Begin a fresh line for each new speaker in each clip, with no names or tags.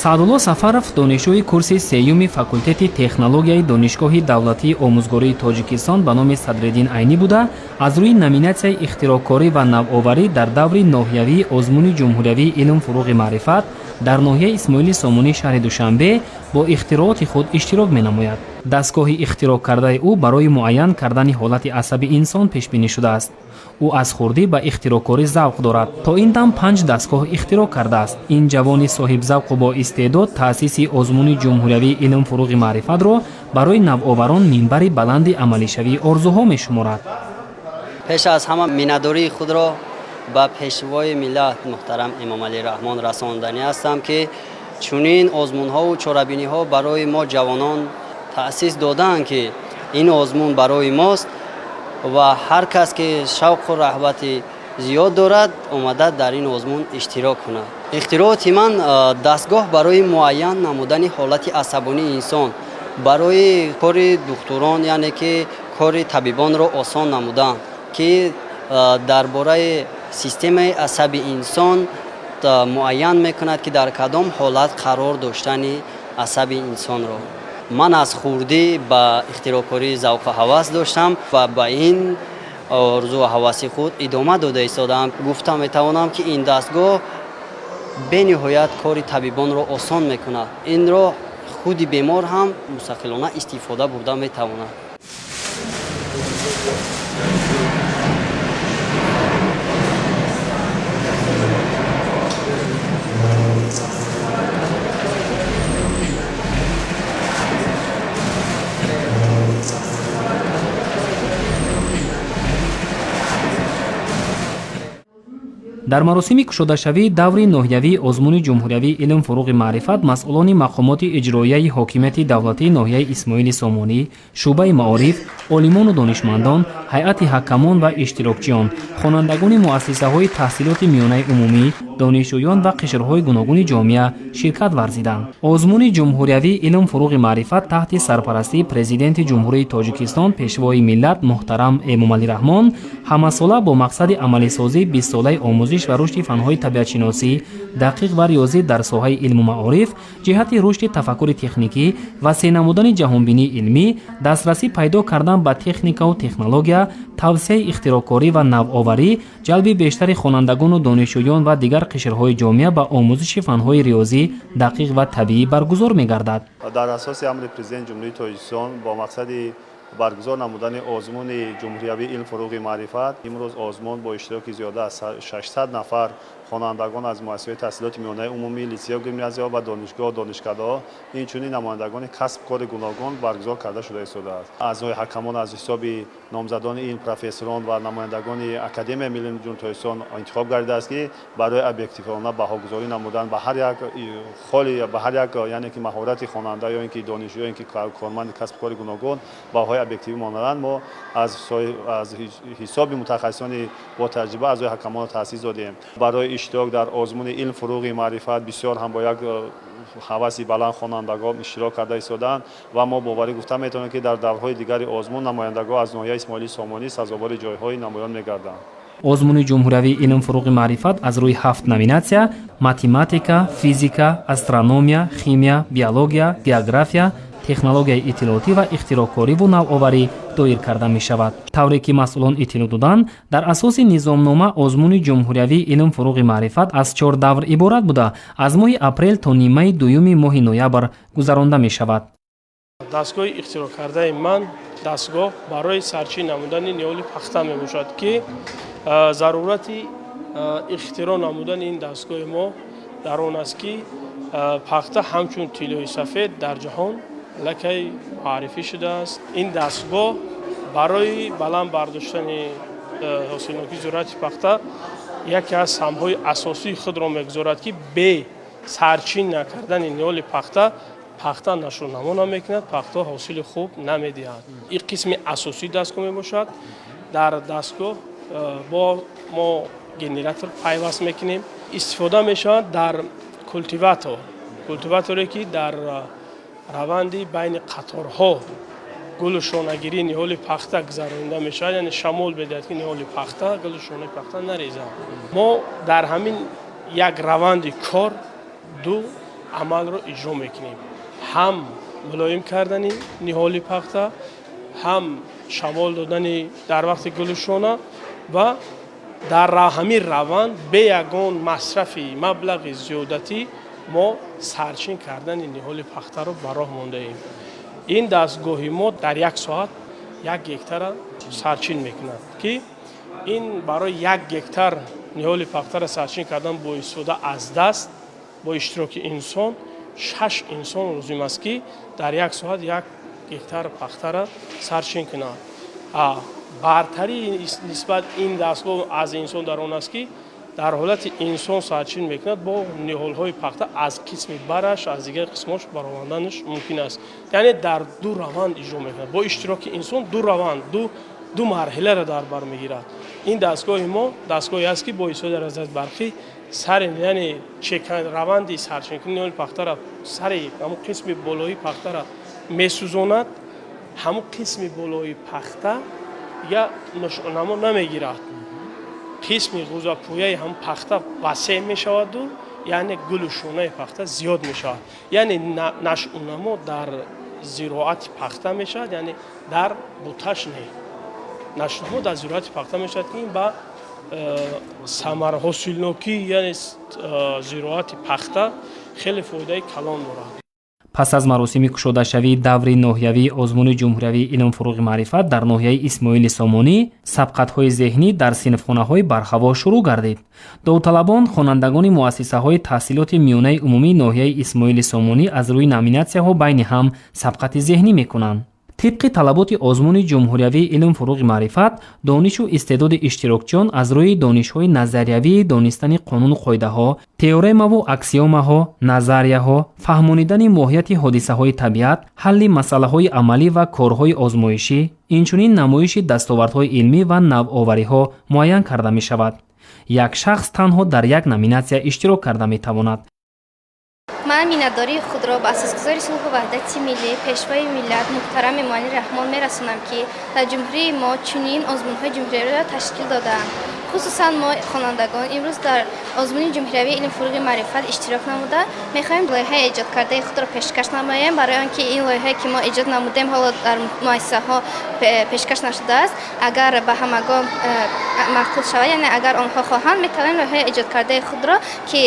Саъдулло Сафаров донишҷӯи курси сеюми факултети технологияи Донишгоҳи давлатии омӯзгории Тоҷикистон ба номи Садриддин Айнӣ буда, аз рӯи номинатсияи ихтироъкорӣ ва навоварӣ дар даври ноҳиявии озмуни ҷумҳуриявии «Илм, фуруғи маърифат» дар ноҳияи Исмоили Сомонии шаҳри Душанбе бо ихтирооти худ иштирок менамояд. Дастгоҳи ихтироъ кардаи ӯ барои муайян кардани ҳолати асаби инсон пешбинӣ шудааст. Ӯ аз хурдӣ ба ихтироъкорӣ завқ дорад. То ин дам панҷ дастгоҳ ихтироъ кардааст. Ин ҷавони соҳибзавқу боистеъдод таъсиси озмуни ҷумҳуриявии «Илм, фуруғи маърифат»-ро барои навоварон минбари баланди амалишавии орзуҳо мешуморад.
Пеш аз ҳама миннатдории худро ба Пешвои миллат муҳтарам Эмомалӣ Раҳмон расонданӣ ҳастам, ки чунин озмунҳову чорабиниҳо барои мо ҷавонон таъсис додаанд, ки ин озмун барои мост ва ҳар кас ки шавқу раҳбати зиёд дорад, омада дар ин озмун иштирок кунад. Ихтирооти ман дастгоҳ барои муайян намудани ҳолати асабонии инсон, барои кори духтурон, яъне ки кори табибонро осон намудан, ки дар бораи системаи асаби инсон муайян мекунад, ки дар кадом ҳолат қарор доштани асаби инсонро. Ман аз хурдӣ ба ихтироъкорӣ завқу ҳавас доштам ва ба ин орзу ҳаваси худ идома дода истодаам. Гуфта метавонам, ки ин дастгоҳ бениҳоят кори табибонро осон мекунад. Инро худи бемор ҳам мустақилона истифода бурда метавонад.
Дар маросими кушодашавии даври ноҳиявии озмуни ҷумҳуриявии «Илм, фуруғи маърифат» масъулони мақомоти иҷроияи ҳокимияти давлатии ноҳияи Исмоили Сомонӣ, шӯъбаи маориф, олимону донишмандон, ҳайати ҳакамон ва иштирокчиён, хонандагони муассисаҳои таҳсилоти миёнаи умумӣ, донишҷӯён ва қишрҳои гуногуни ҷомеа ширкат варзиданд. Озмуни ҷумҳуриявии «Илм, фуруғи маърифат» таҳти сарпарастии Президенти Ҷумҳурии Тоҷикистон, Пешвои миллат муҳтарам Эмомалӣ Раҳмон ҳамасола бо мақсади амалисозии бистсолаи омӯзиш ва рушди фанҳои табиатшиносӣ, дақиқ ва риёзӣ дар соҳаи илму маориф, ҷиҳати рушди тафаккури техникӣ, васеъ намудани ҷаҳонбинии илмӣ, дастрасӣ пайдо кардан ба техникаву технология, тавсеаи ихтироъкорӣ ва навоварӣ, ҷалби бештари хонандагону донишҷӯён ва дигар қишрҳои ҷомеа ба омӯзиши фанҳои риёзӣ, дақиқ ва табиӣ баргузор мегардад.
Дар асоси амри Президенти Ҷумҳурии Тоҷикистон бо мақсади баргузор намудани озмуни ҷумҳуриявии «Илм, фуруғи маърифат» имрӯз озмун бо иштироки зиёда аз 600 нафар хонандагон аз муассисаҳои таҳсилоти миёнаи умумӣ, литсейҳо, гимназияҳо ва донишгоҳ, донишкадаҳо, инчунин намояндагони касб кори гуногун баргузор карда шуда истодааст. Аъзои ҳакамон аз ҳисоби номзадони илм, профессорон ва намояндагони Академияи миллии Ҷумҳурии Тоҷикистон интихоб гардидааст, ки барои объективона баҳогузорӣ намудан ба ҳар як холи, ба ҳар як, яъне ки маҳорати хонанда ё ин ки донишҷӯ, ё ин ки корманди касбу кори гуногун баҳои объективӣ монанд, мо аз ҳисоби мутахассисони ботаҷриба аъзои ҳакамонро таъсис додем. Барои иштирок дар озмуни «Илм, фуруғи маърифат» бисёр ҳам бо як ҳаваси баланд хонандагон иштирок карда истодаанд ва мо боварӣ гуфта метавонем, ки дар даврҳои дигари озмун намояндагон аз ноҳияи Исмоили Сомонӣ сазовори ҷойҳои намоён мегарданд.
Озмуни ҷумҳуриявии «Илм, фуруғи маърифат» аз рӯи ҳафт номинатсия: математика, физика, астрономия, химия, биология, география, технологияи иттилоотӣ ва ихтироъкориву навоварӣ доир карда мешавад. Тавре ки масъулон иттилоъ доданд, дар асоси низомнома озмуни ҷумҳуриявии «Илм, фуруғи маърифат» аз чор давр иборат буда, аз моҳи апрел то нимаи дуюми моҳи ноябр гузаронда мешавад.
Дастгоҳи ихтироъкардаи ман дастгоҳ барои сарчин намудани ниҳоли пахта мебошад, ки зарурати ихтироъ намудани ин дастгоҳи мо дар он аст, ки пахта ҳамчун тиллои сафед дар ҷаҳон аллакай муаррифӣ шудааст. Ин дастгоҳ барои баланд бардоштани ҳосилнокии зураати пахта яке аз саҳмҳои асосии худро мегузорад, ки бе сарчин накардани ниҳоли пахта пахта нашӯнамо намекунад, пахта ҳосили хуб намедиҳад. Ин қисми асосии дастгоҳ мебошад. Дар дастгоҳ бо мо генератор пайваст мекунем. Истифода мешавад дар культиватор, культиваторе ки дар раванди байни қаторҳо гулу шонагирии ниҳоли пахта гузаронида мешавад, яъне шамол медиҳад, ки ниҳоли пахта, гулу шонаи пахта нарезад. Мо дар ҳамин як раванди кор Ду амалро иҷро мекунем: ҳам мулоим кардани ниҳоли пахта, ҳам шамол додани дар вақти гулушона ва дар ҳамин раванд бе ягон масрафи маблағи зиёдатӣ мо сарчин кардани ниҳоли пахтаро ба роҳ мондаем. Ин дастгоҳи мо дар як соат 1 гектара сарчин мекунад, ки ин барои 1 гектар ниҳоли пахтара сарчин кардан бо истифода аз даст, бо иштироки инсон, шаш инсон лозим аст, ки дар як соат 1 гектар пахтара сарчин кунад. Бартарии нисбат ин дастгоҳ аз инсон дар он аст, ки дар ҳолати инсон сарчин мекунад, бо ниҳолҳои пахта аз қисми бараш, аз дигар қисмош бароварданаш мумкин аст. Яъне дар ду раванд иҷро мекунад. Бо иштироки инсон ду раванд, ду марҳиларо дар бар мегирад. Ин дастгоҳи мо дастгоҳе аст, ки бо истифода аз барқӣ сари, яъне раванди сарчинкунии ниҳоли пахтара сари ҳамун қисми болоии пахтара месӯзонад. Ҳамун қисми болои пахта я намо намегирад, қисми ғӯзапӯяи ҳам пахта васеъ мешаваду, яъне гулу шонаи пахта зиёд мешавад, яъне нашъунамо дар зироати пахта мешавад, яъне дар буташ не, нашъунамо дар зироати пахта мешавад, ки ин ба самар, ҳосилнокӣ, яъне зироати пахта хеле фоидаи калон дорад.
Пас аз маросими кушодашавии даври ноҳиявии озмуни ҷумҳуриявии илм фуруғи маърифат дар ноҳияи Исмоили Сомонӣ сабқатҳои зеҳнӣ дар синфхонаҳои барҳаво шурӯъ гардид. Довталабон, хонандагони муассисаҳои таҳсилоти миёнаи умумии ноҳияи Исмоили Сомонӣ аз рӯи номинатсияҳо байни ҳам сабқати зеҳнӣ мекунанд. Тибқи талаботи озмуни ҷумҳуриявии илм фуруғи маърифат, донишу истеъдоди иштирокчиён аз рӯи донишҳои назариявии донистани қонуну қоидаҳо, теоремаву аксиомаҳо, назарияҳо, фаҳмонидани моҳияти ҳодисаҳои табиат, ҳалли масъалаҳои амалӣ ва корҳои озмоишӣ, инчунин намоиши дастовардҳои илмӣ ва навовариҳо муайян карда мешавад. Як шахс танҳо дар як номинатсия иштирок карда метавонад.
Ман миннатдории худро ба асосгузори сулҳу ваҳдати миллӣ, Пешвои миллат муҳтарам Эмомалӣ Раҳмон мерасонам, ки дар ҷумҳурии мо чунин озмунҳои ҷумҳуриявиро ташкил додаанд. Хусусан мо, хонандагон, имрӯз дар озмуни ҷумҳуриявии илм фуруғи маърифат иштирок намуда, мехоҳем лоиҳаи эҷодкардаи худро пешкаш намоем, барои он ки ин лоиҳае, ки мо эҷод намудем, ҳоло дар муассисаҳо пешкаш нашудааст. Агар ба ҳамагон маъқул шавад, яъне агар онҳо хоҳанд, метавонем лоиҳаи эҷодкардаи худро, ки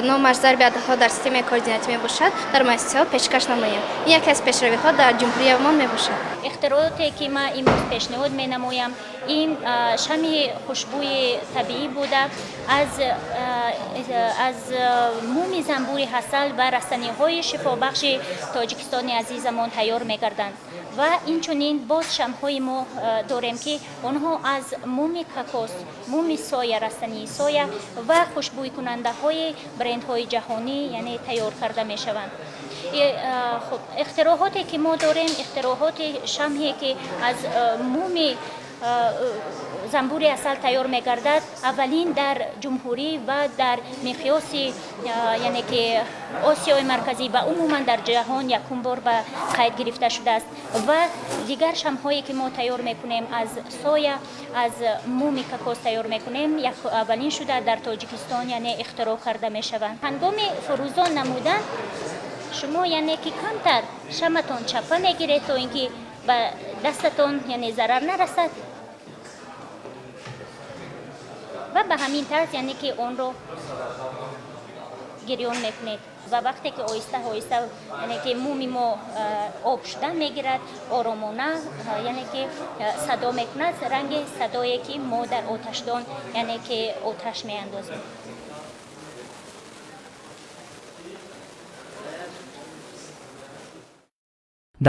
номаш зарби ададҳо дар системаи координатӣ мебошад, дар муассисаҳо пешкаш намоем. Ин яке аз пешравиҳо дар ҷумҳуриямон мебошад.
Ихтирооте, ки ман имрӯз пешниҳод менамоям, ин шами хушбӯи табиӣ буда, аз муми занбури ҳасал ва растаниҳои шифобахши Тоҷикистони азизамон тайёр мегарданд. Ва инчунин боз шамҳои мо дорем, ки онҳо аз муми кокос, муми соя, растании соя ва хушбӯйкунандаҳои брендҳои ҷаҳонӣ, яъне тайёр карда мешаванд. Хуб, ихтироҳоте, ки мо дорем, ихтироҳоти шамҳе, ки аз муми занбури асал тайёр мегардад, аввалин дар ҷумҳурӣ ва дар миқёси, яъне ки Осиёи Марказӣ ва умуман дар ҷаҳон якум бор ба қайд гирифта шудааст. Ва дигар шамҳое, ки мо тайёр мекунем, аз соя, аз муми кокос тайёр мекунем, аввалин шуда дар Тоҷикистон, яъне ихтироъ карда мешаванд. Ҳангоми фурӯзон намудан шумо, яъне ки камтар шаматон чапа мегиред, то ин ки ба дастатон, яъне зарар нарасад, ва ба ҳамин тарз, яъне ки онро гирён мекунед. Ва вақте ки оҳиста оҳиста, яъне ки муми мо об шудан мегирад, оромона, яъне ки садо мекунад, ранги садое, ки мо дар оташдон, яъне ки оташ меандозем.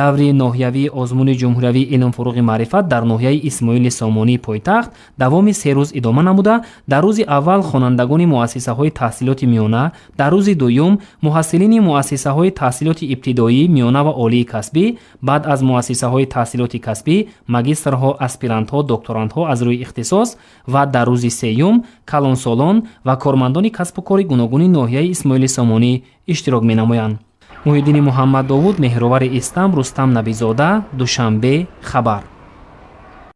Даври ноҳиявии озмуни ҷумҳуриявии илм фуруғи маърифат дар ноҳияи Исмоили Сомонии пойтахт давоми 3 рӯз идома намуда, дар рӯзи аввал хонандагони муассисаҳои таҳсилоти миёна, дар рӯзи дуюм муҳассилини муассисаҳои таҳсилоти ибтидоӣ, миёна ва олии касбӣ, баъд аз муассисаҳои таҳсилоти касбӣ магистрҳо, аспирантҳо, докторантҳо аз рӯи ихтисос ва дар рӯзи сеюм калонсолон ва кормандони касбу кори гуногуни ноҳияи Исмоили Сомонӣ иштирок менамоянд. Муҳиддини Муҳаммаддовуд, Меҳровари Истам, Рустам Набизода, Душанбе, хабар.